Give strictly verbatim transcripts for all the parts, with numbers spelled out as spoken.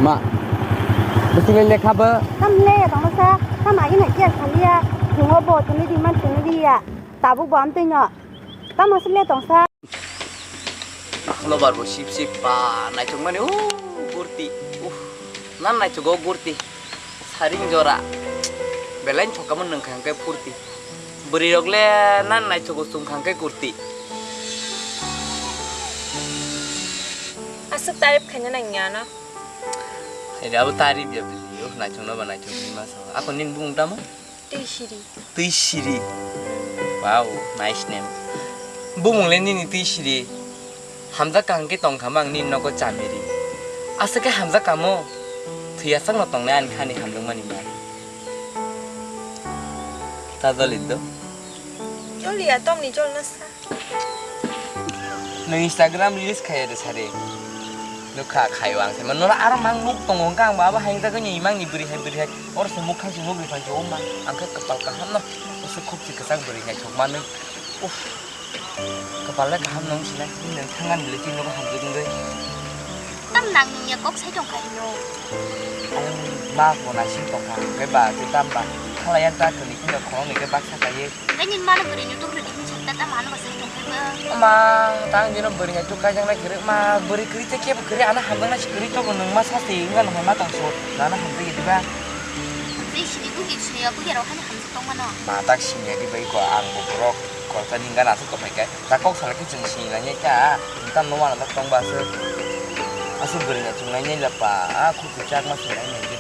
Ma, bisi le lekha bo. Tam le tongsa, tam agi na kiya salia, thungo bo tuni di man tuni di ya. Tabuk bo am tui no. Tam asli le tongsa. Lobar bo sip sip pa naithok mani, uh, gurti. Uh, nan naithok o gurti. Saring jora. Belain thokamo nung khang kai purti. Bwrwi rok le nan naithok o sung khang kai kurti. Aswk tarif khaina nangya no. Hai abo tarif ya bili. Uh, naithok no ba naithok ni ma sa. Ako nin bung tamo? Twi siri. Twi siri. Wow, nice name. Bumung le nini twi siri. Hamjak kaham khe tong kha mang nini nogo chamiri. Aswk khe hamjak kamo. Thwi aswk no tongnai ani hani hamjak mani ma. Ta joli do. Joli ya, tom ni jol na sa. Nwng Instagram reels khaya de sari. Nukha khayo ang sema. Nora aro mang nuk tongo hwnkha ang ba abo haingjagwi ni imang ni bwrwi hai bwrwi hai. Oro se mukhang se nugwi phan se o ma. Ang khe kwpal kaham no. Usu khuk se kwchang bwrwi naithok manwi. Uff. Kwpal le kaham nung sinai. Nwng thangan bwlwi twi nogo hamjak wngwi. Tam nang nung ya kok sai tong kha hino. Ang ma bo naising tong kha, hwnkhe ba tei tam ba khalai ya ta kwrwi kheno khoroknwi khe baksa kaiwi. Hwnkhe nini mano bwrwi ni tuk rwdi hwn sakta tam ano bo sai tong kha ba. Ama tang dino bwrwi hai tuk kaijak nai kwrwi ma bwrwi kwrwi tei kebo kwrwi ano hamjak nai se kwrwi tobo nwng ma sa se wngya no hai ma tong so nana hamjak ya diba. Tei sini bugi sini ya bugi rok hani hamjak tong mano. Ma tak sini ya diba iko ang bo borok kok ta ningga nasu tong phai khe. Ta kok salai khe chwng sini nai ta. Tam no wana tong ba aswk. Aswk bwrwi no chwng nai nai la pa. A khu kwchak ma sini nai nai.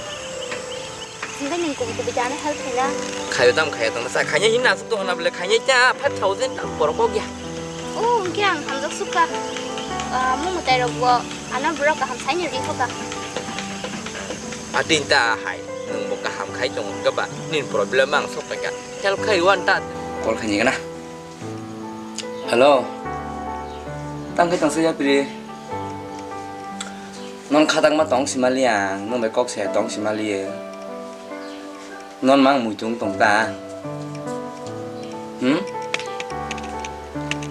Hwnkhe nwng kubui kubui jani help khaina? Khayo tam khayo tam sa khaina hin aswk to hona bole khaina ta five thousand borok kok ya. O hwnkhe ang hamjak sukha. Ah, mung mwtai rok bo ano borok kaham saini ri hoka. Atin ta hai nwng bo kaham khai tong hwnkhe ba nini problem ang sok paikha. Help khai wan ta. Call khaini gana. Hello. Tang khe tongsa yapri. Non khatak ma tong simali ang, non bai kok se tong simali. Non mang muitung tong ta. Hmm?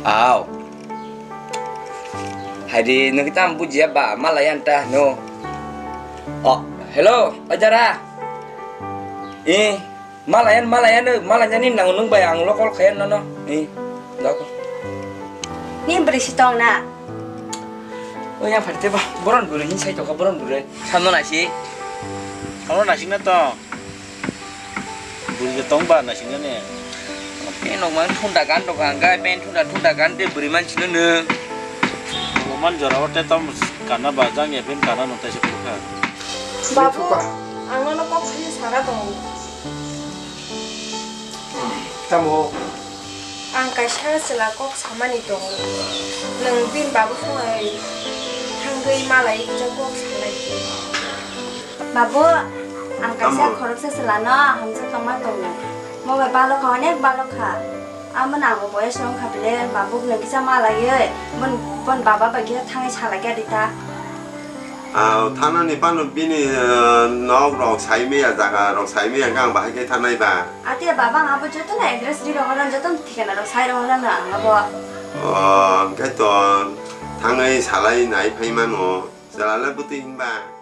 Aw. Hai di, nwng tam bujiya ba, malai anta no. Oh, hello, ajara. Eh. Malayan, malayan, malayan ni nang nung bai ang lokol khayan nono. Ni, dako. Ni bwrwi si tong na? O yang phate ba, boron bwrwi hin sai toka boron bwrwi. Samno nasi. Samno nasi na to. Bwrwi tong ba nasi na ne. Pen nok mang thunda gan to gan ga, pen thunda thunda gan de bwrwi man sino nung. Oman jora o te tom kana ba jang ya pen kana no te se kha. Babu, ang nono kok sini sana tongo. Tamo? Ang kaisa chwla kok samani tongo. Nwng bini babu songwi thangwi malai kisa kok salai. Babu, ang kaisa khoroksa chwlano hamjak tongma tongo. Mo bai balokha, onek balokha. Amo nang bo boyes wngkha bile, babu nwng kisa malaiwi, bon, bon baba bai kisa thangwi salai kha rita. Ah, thanani phano bini, eh, nok rok sai maya, jaga rok sai maya, hwnkhe ang bahai khe thanai ba. Ati baba, ang abo jotono address ri rohorna, jotono thikana rok sai rohorna ang abo. Oh, hwnkhe to thangwi salai nai phai mano. Chwla le bwtwi hinba?